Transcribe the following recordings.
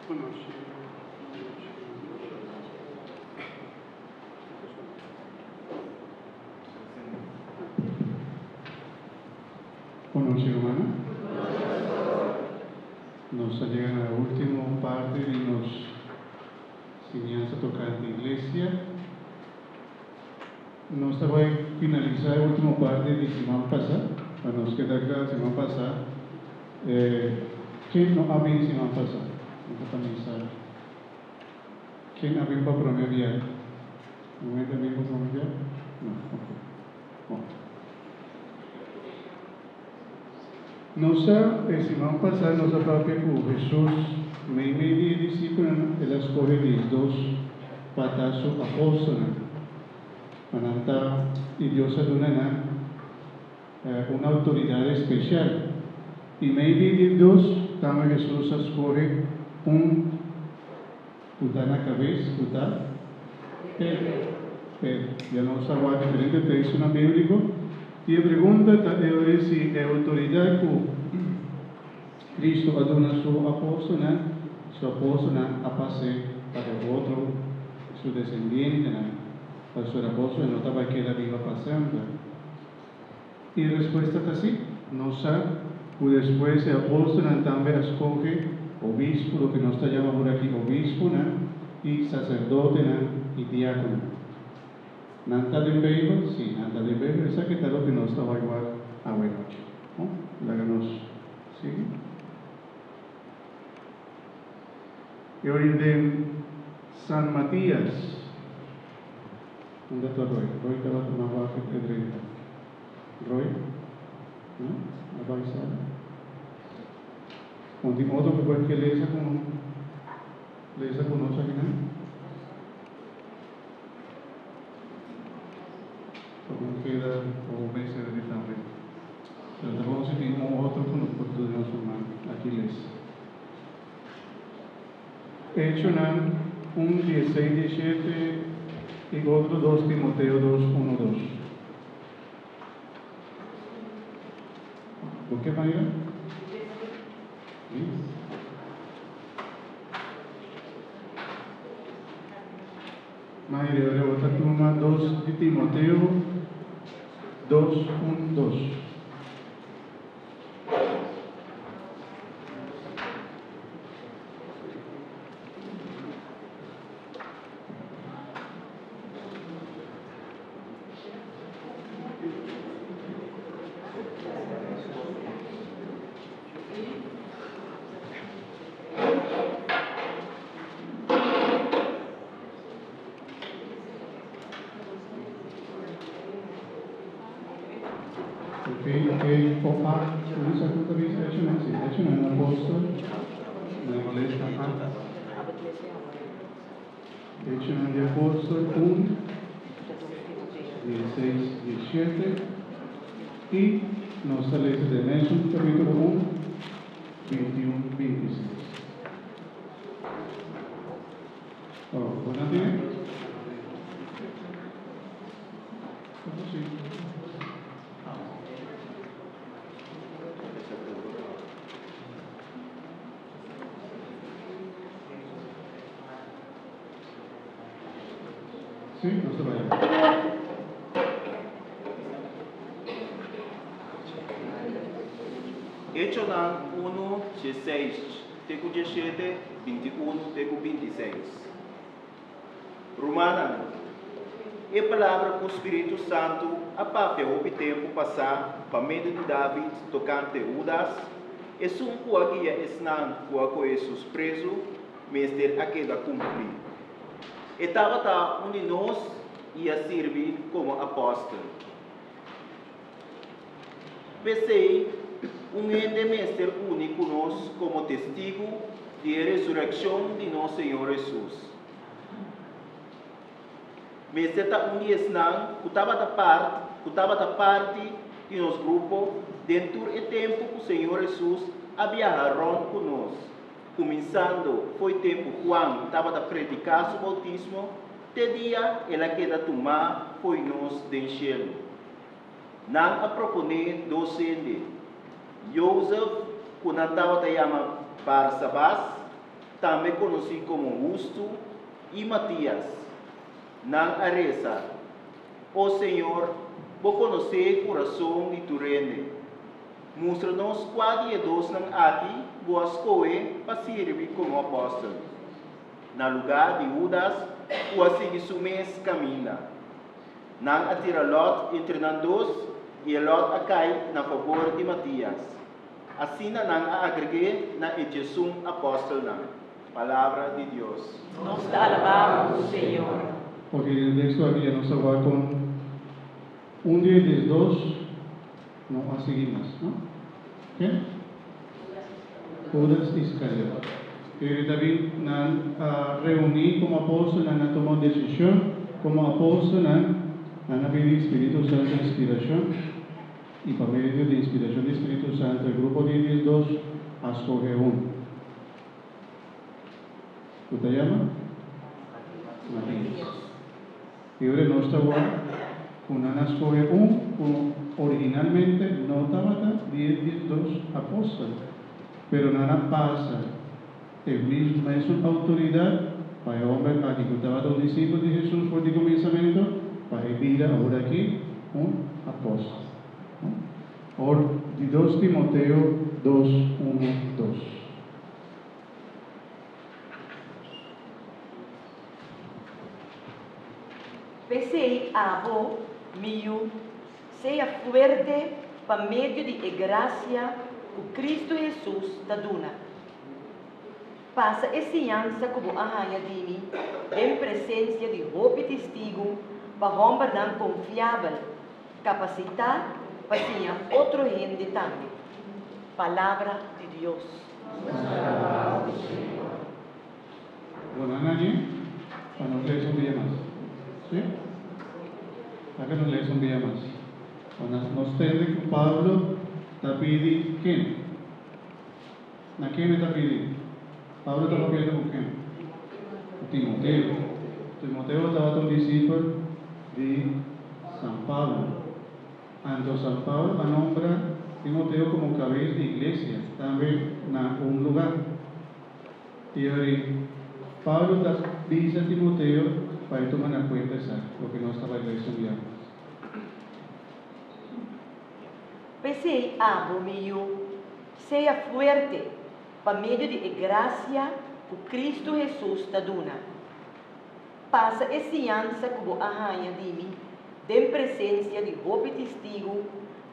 Bon nochi rumannan. Nos a yega na e ultimo parti di nos siñansa tokante iglesia. Nos ta bai finalisá e ultimo parti di siman pasá, pa nos keda kla siman pasá ken no a bin siman pasá? No ta ta misa ken a bin pa prome bia? Un hende a bin pa prome bia? No, ok. Bon. Nos sa, e siman pasá nos a papia ku Hesus meimei di e disipelnan, el a skohe 12 pa ta su apòstelnan, pa nan ta, i Dios a duna nan un outoridat espesial. I meimei di e dos, tambe Hesus a skohe un ku ta na kabes, ku ta Pedro. Pedro. Ya nos a wak diferente tekstonan bíbliko, i e pregunta ta e ora si e outoridat ku Kristu a duna su apòstelnan, su apòstelnan a pas'é pa e otro, su desendientenan, pasobra apòstelnan no ta bai keda biba pa semper. E respuesta ta sí. Nos sa ku despues e apòstelnan tambe a skohe obispu, loke nos ta yama por aki obispunan, i saserdotenan i diákononan. Nan ta den Beibel? Sí, nan ta den Beibel. Esaki ta loke nos ta bai wak awenochi. Bon, laga nos sigui. E ora den San Matias. Unda ta Roy? Roy tabata na wak e drenta. Roy? No? A bai sala? Un tin otro ku por ke lesa ku lesa ku nos akinan? Pa no keda o mester di tambe. Pero ta bon si tin un otro ku nos por duna nos un man aki lesa. Echonan un, dieseis, dieshete i otro dos Timoteo dos, uno, dos. Bo ke Mayra? Sí. Mayra, ora bo ta tuma dos di Timoteo dos, un, dos. Ok, ok, o A, Luisa ku ta bisa Echonan? Si, Echonan Apòstel, mi molesta A. Echonan di Apòstel un, dieseis, dieshete, i nos ta lesa den mesun kapítulo un, 21, 26. Oh, bo nan tene? Sí, nos ta bai. Echonan unu, dieseis te ku dieshete, 21 te ku 26. Rumannan, e palabra ku Spiritu Santu a papia hopi tempu pasá pa medio di David tokante Hudas, esun ku a guia esnan ku a kohe Hesus prezu, mester a keda kumplí. E tabata un di nos i a sirbi komo apòstel. P'esei, un hende mester uni ku nos komo testigu di e resurekshon di nos Señor Hesus. Mester ta un di esnan ku tabata part ku tabata parti di nos grupo den tur e tempu ku Señor Hesus a biaha rònt ku nos, kuminsando fo'i tempu Juan tabata prediká su boutismo te dia el a keda tumá fo'i nos den shelu. Nan a proponé dos hende, Jozef, ku nan tabata yama Barsabas, tambe konosí komo Hustu, i Matias. Nan a resa, O Señor, bo konosé kurason di tur hende. Mustra nos kua di e dosnan aki bo a skohe pa sirbi komo apòstel, na lugá di Hudas ku a sigui su mes kaminda. Nan a tira lòt entre nan dos i e lòt a kai na fabor di Matias. Asina nan a agreg'é na e 11 apòstelnan. Palabra di Dios. Nos ta alabá bo, Señor. Oke, den teksto aki ya nos ta wak kon un di e 12 no a sigui mas, no? Ken? Hudas Iskariot. E ta bin nan a reuní komo apòstelnan, nan a tuma un desishon komo apòstelnan, nan a pidi Spiritu Santu inspirashon, i pa medio di inspirashon di Spiritu Santu e grupo di e 12 a skohe un ku ta yama Matias. I ora nos ta wak ku nan a skohe un ku originalmente no tabata di e 12 apòstel, pero nan a pasa e mesun outoridat pa e hòmber aki ku tabata un disipel di Hesus for di kuminsamentu, pa e bira awor aki un apòstel. Awor di 2 Timoteo 2, 1, 2. P'esei abo, mi yu, sea fuerte pa medio di e grasia ku Kristu Hesus ta duna. Pasa e siñansa ku bo a haña di mi den presensia di hopi testigu pa hòmbernan konfiabel, kapasitá pa siña otro hende tambe. Palabra di Dios. Nos ta alabá bo, Señor. Bueno, Nani, pa nos lesa un dia mas. Sí? Pa que nos lesa un dia mas. Pa nos tende ku Pablo ta pidi ken? Na ken e ta pidi? Pablo ta papiando ku ken? Ku Timoteo. Timoteo tabata un disipel di San Pablo. Anto San Pablo a nombra Timoteo komo kabes di iglesia, tambe na un lugá. I ori Pablo ta bisa Timoteo pa e tuma na kuenta esaki, loke nos ta bai lesa un bia mas. P'esei abo, mi yu, sea fuerte pa medio di e grasia ku Kristu Hesus ta duna. Pasa e siñansa ku bo a haña di mi den presensia di hopi testigu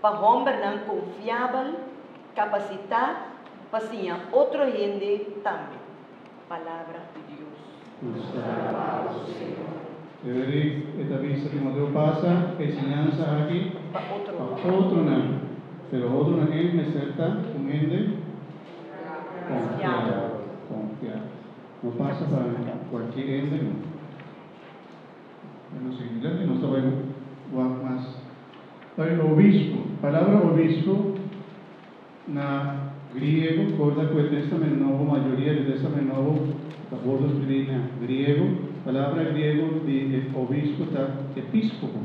pa hòmbernan konfiabel, kapasitá pa siña otro hende tambe. Palabra di Dios. Nos ta alabá bo, Señor. Eric, e ta bisa Timoteo pasa e siñansa aki Pa otro. pa otronan, pero otronan ei mester ta un hende konfiabel, konfiabel. No pasa pa cualkier hende no. Bueno, sigui dilanti nos ta bay wak mas. Bay obispo. Palabra obispo na griego, corda cu e Testament Nobo, mayoria di Testament Nobo ta wordo scribi na griego. Palabra griego di e obispo ta episcopo.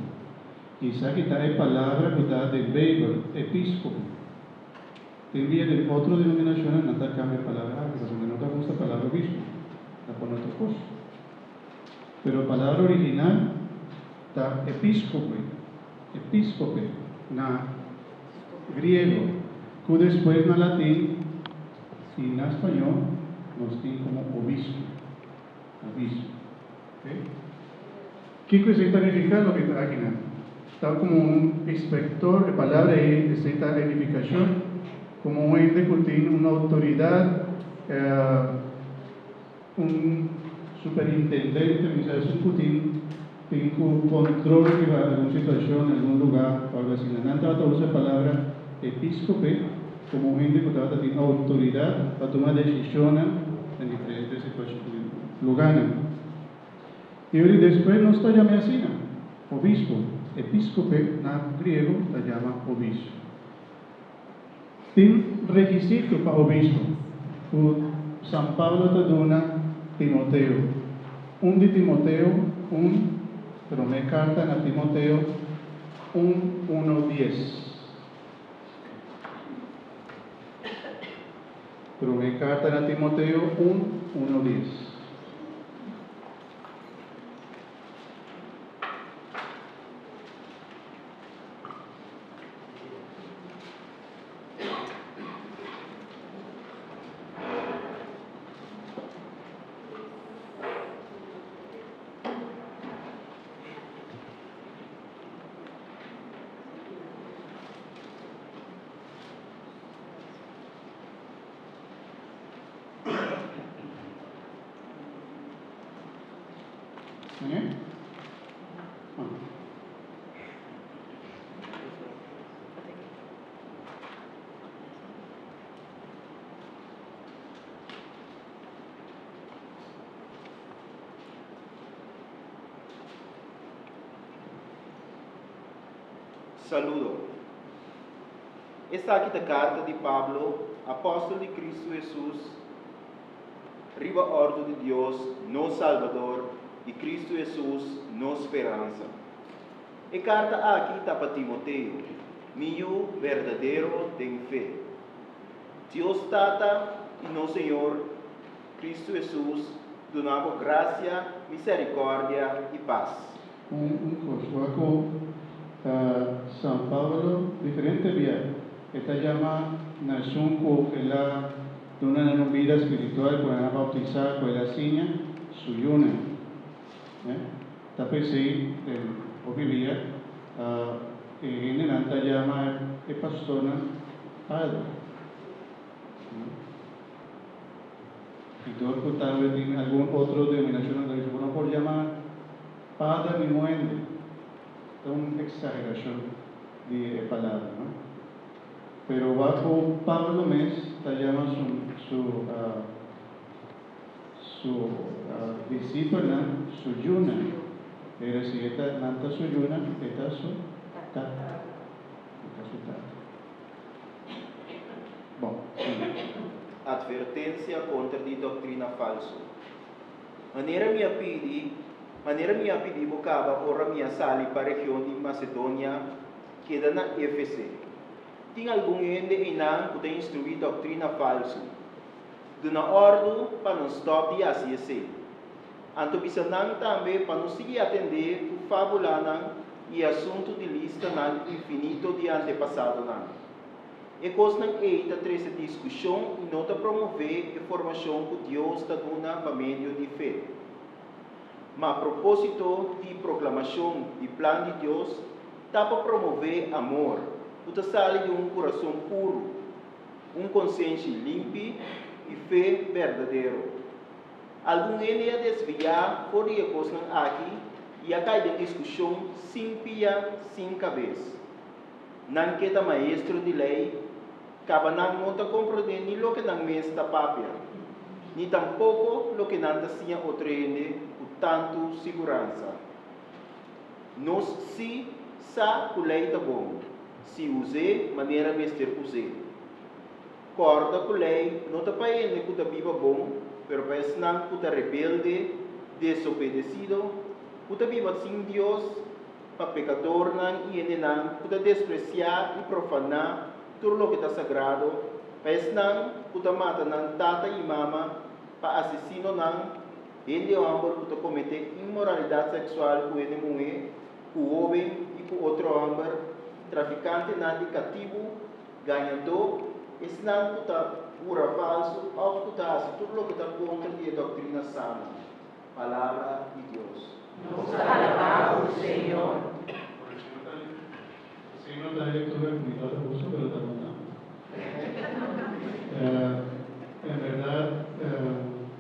Esaki ta e palabra cu ta den Bijbel, episcopo. Tin dia den otro denominashonnan nan ta kambia palabra aki pasobra no ta gusta palabra obispo, ta pone otro kos. Pero palabra original ta episkope, episkope na griego, ku despues na latin i na spañó nos tin komo obispo, obispo. Oke. Kiko esei ta nifiká loke ta akinan? Ta komo un inspektor, e palabra ei esei ta edifikashon, komo un hende ku tin un outoridat, un superintendente, mi sa esun ku tin tin ku kontrol riba algun situashon, algun lugá o algu asina. Nan tabata usa e palabra episkope komo un hende ku tabata tin outoridat pa tuma desishonnan den diferente situashon, lugánan. I ora despues nos ta yam'é asina, obispo, episkope na griego ta yama obispo. Tin rekisito pa obispo ku San Pablo ta duna Timoteo. Un di Timoteo un, promé karta na Timoteo un, uno, dies. Promé karta na Timoteo un, uno, dies. Meneer? Ah. Saludo. Esaki ta karta di Pablo, apòstel di Kristu Hesus, riba òrdu di Dios, nos Salbador, i Kristu Hesus, nos speransa. E karta aki ta pa Timoteo, mi yu berdadero den fe. Dios Tata i nos Señor Kristu Hesus duna bo grasia, miserikòrdia i pas. Un un kos, wak ku San Pablo diferente bia e ta yama na esun ku el a duna nan un bida spiritual, ku nan a bautisá, ku el a siña su yunan. Ta p'esei den hopi bia e hendenan ta yama e pastornan padre. I dor ku tambe tin algun otro denominashonnan ta bisa bo no por yama Pader ni muende. Ta un eksagerashon di e palabra, no? Pero wak ku Pablo mes ta yama su su su disipelnan su yunan. Pero si e ta nan ta su yunan, e ta su tata. E ta su tata. Bon, sigui. Atvertensia kontra di doktrina falsu. Manera mi a pidi, manera mi a pidi bo kaba ora mi a sali pa region di Masedonia, keda na Efese. Tin algun hende einan ku ta instruí doktrina falsu. Duna òrdu pa nan stòp di hasi esei. Anto bisa nan tambe pa no sigui atendé ku fábulanan i asuntu di listanan infinito di antepasadonan. E kosnan ei ta trese diskushon i no ta promové e formashon ku Dios ta duna pa medio di fe. Ma propósito di proklamashon di plan di Dios ta pa promové amor ku ta sali di un kurason puru, un konsenshi limpi i fe berdadero. Algun hende a desviá for di e kosnan aki i a kai den diskushon sin pia sin kabes. Nan ke ta maestro di lei, kaba nan no ta komprondé ni loke nan mes ta papia, ni tampoko loke nan ta siña otro hende ku tantu siguransa. Nos sí sa ku lei ta bon, si us'é manera mester us'é. Kòrda ku lei no ta pa hende ku ta biba bon, pero pa esnan ku ta rebelde, desobedesido, ku ta biba sin Dios, pa pekadornan i hendenan ku ta despresiá i profaná tur loke ta sagrado, pa esnan ku ta mata nan tata i mama, pa asesinonan, hende hòmber ku ta kometé inmoralidat seksual ku hende muhé, ku hóben i ku otro hòmber, trafikantenan di katibu, gañadó, esnan ku ta hura falsu òf ku ta hasi tur loke ta kontra di e doktrina sano. Palabra di Dios. Nos ta alabá bo, Señor. Si no ta lectura cu mi tata gusta, pero ta bon tambe. En berdad,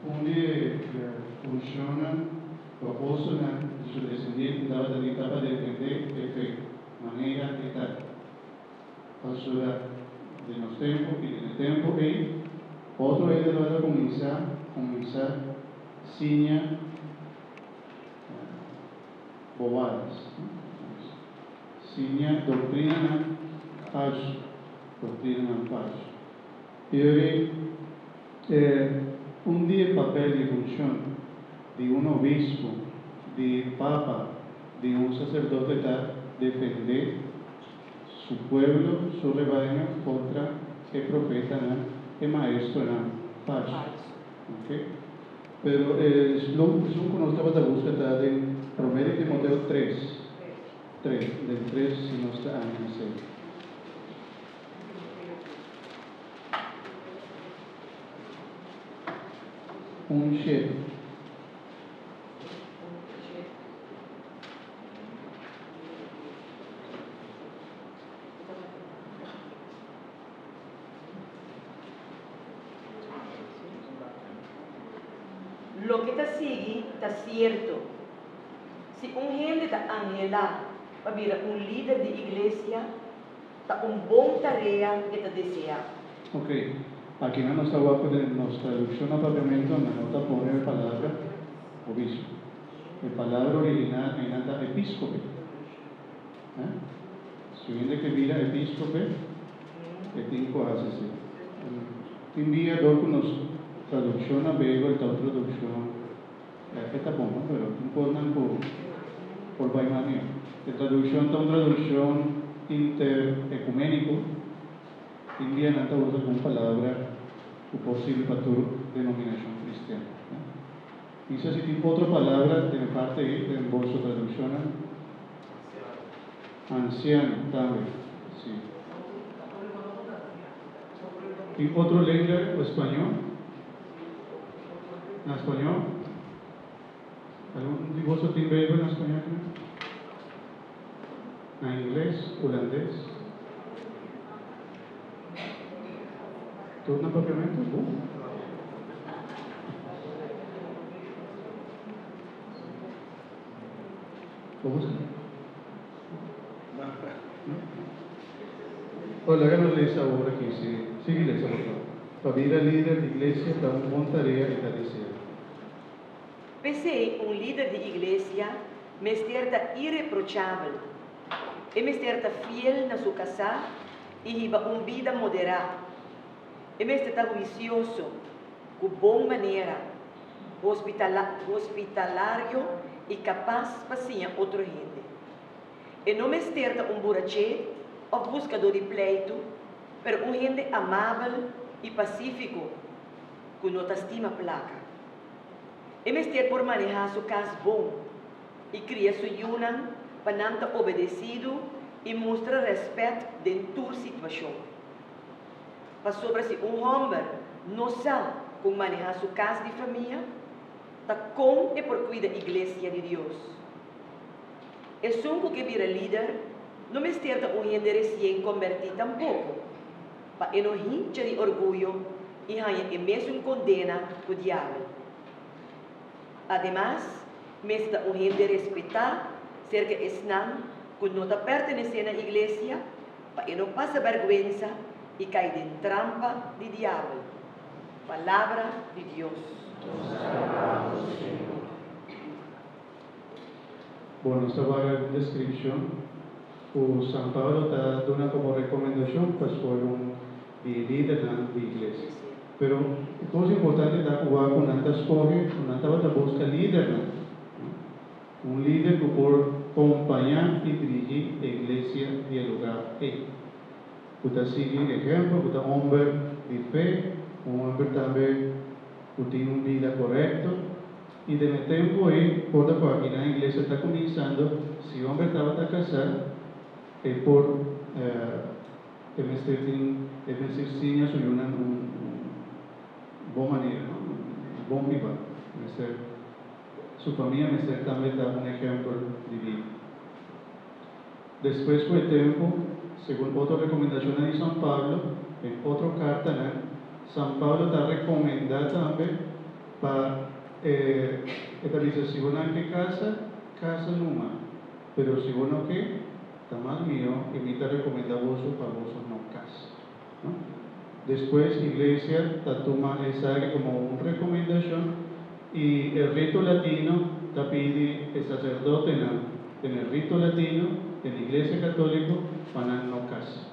un di e funcionnan, propostonan di su descendiente tabata di ta pa defende e fe, manera e ta. Pasobra den nos tempu i den e tempu ei, otro hende tabata kuminsá kuminsá siña bobadas, siña doktrinanan falsu, doktrinanan falsu. I ori un di e papel i funshon di un obispu, di papa, di un saserdote ta defendé su pueblo, su rebaño kontra e profetanan. e maestronan falsu. Ok? Pero esun ku nos tabata buska ta den Promé di Timoteo tres. Tres, den tres si nos ta aña esei. Un shete. Loke ta sigui ta sierto. Si un hende ta anhelá pa bira un lider di iglesia, ta un bon tarea e ta deseá. Ok, akinan nos ta wak ku den nos tradukshon na papiamentu nan no ta pone e palabra obispo. E palabra original einan ta episkope. Si un hende ke bira episkope, e tin ku hasi esei. Tin dia dor ku nos tradukshon na Beibel ta un tradukshon e ta bon, pero tin kosnan ku por bai mas mihó. E tradukshon ta un tradukshon inter-ekuméniko. Tin dia nan ta usa algun palabra ku por sirbi pa tur denominashon kristian. Bisa si tin otro palabra den e parte ei den boso tradukshonnan. Ansiano tambe, si. Tin otro lenga o spañó? Na spañó? Algun di boso tin Beibel na spañó aki? Na ingles, hulandes? Tur na papiamentu? Bon. Bo busca? Oh, laga nos lesa awor aki, si. Sigui lesa, por favor. Pa bira lider di iglesia ta un bon tarea i ta desea. P'esei un lider di iglesia mester ta ireprochabel. E mester ta fiel na su kasá i hiba un bida moderá. E mester ta huisioso, ku bon manera, hospitalario i kapas pa siña otro hende. E no mester ta un buraché òf buskadó di pleitu, pero un hende amabel i pasífiko ku no ta stima plaka. E mester por manehá su kas bon i kria su yunan pa nan ta obedesidu i mustra rèspèt den tur situashon. Pasobra si un hòmber no sa kon manehá su kas di famia, ta kon e por kuida iglesia di Dios? Esun ku ke bira lider no mester ta un hende resien kombertí tampoko, pa e no hincha di orguyo i haña e mesun kondena ku Diabel. Ademas, mester ta un hende respetá serka esnan ku no ta pertenesé na iglesia, Pa e no pasa bèrgwensa i kai den trampa di diabel. Palabra di Dios. Nos ta alabá bo, Señor. Bon, nos ta wak algun deskripshon ku San Pablo ta duna komo rekomendashon pa skohe un di e lidernan di iglesia. Pero e kos importante ta ku wak ku nan ta skohe, ku nan tabata buska lidernan. Un lider ku por kompañá i dirigí e iglesia di e lugá ei. Ku ta sigui ehèmpel, ku ta hòmber di fe, un hòmber tambe ku tin un bida korekto. I den e tempu ei, por ta ku aki nan iglesia ta kuminsando, si hòmber tabata kasá, e por e mester tin e mester siña su yunan un bon manera, no? Un bon biba. Mester. Su famia mester tambe ta un ehempel di bida. Despues ku e tempu, segun otro rekomendashonnan di San Pablo, den otro kartanan, San Pablo ta rekomendá tambe pa e e ta bisa si bo nan ke kasa, kasa numa, pero si bo no ke, ta mas mihó i mi ta rekomendá boso pa boso no kasa. No? Despues iglesia ta tuma esaki komo un rekomendashon i e rito latino ta pidi e saserdotenan den e rito latino den iglesia katoliko pa nan no kasa.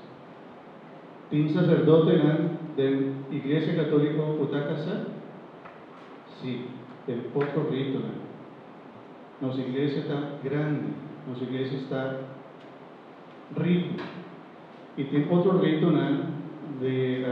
Tin saserdotenan den iglesia katoliko ku ta kasa? Si, den otro ritonan. Nos iglesia ta grandi, nos iglesia sta riku. I tin otro ritonan di.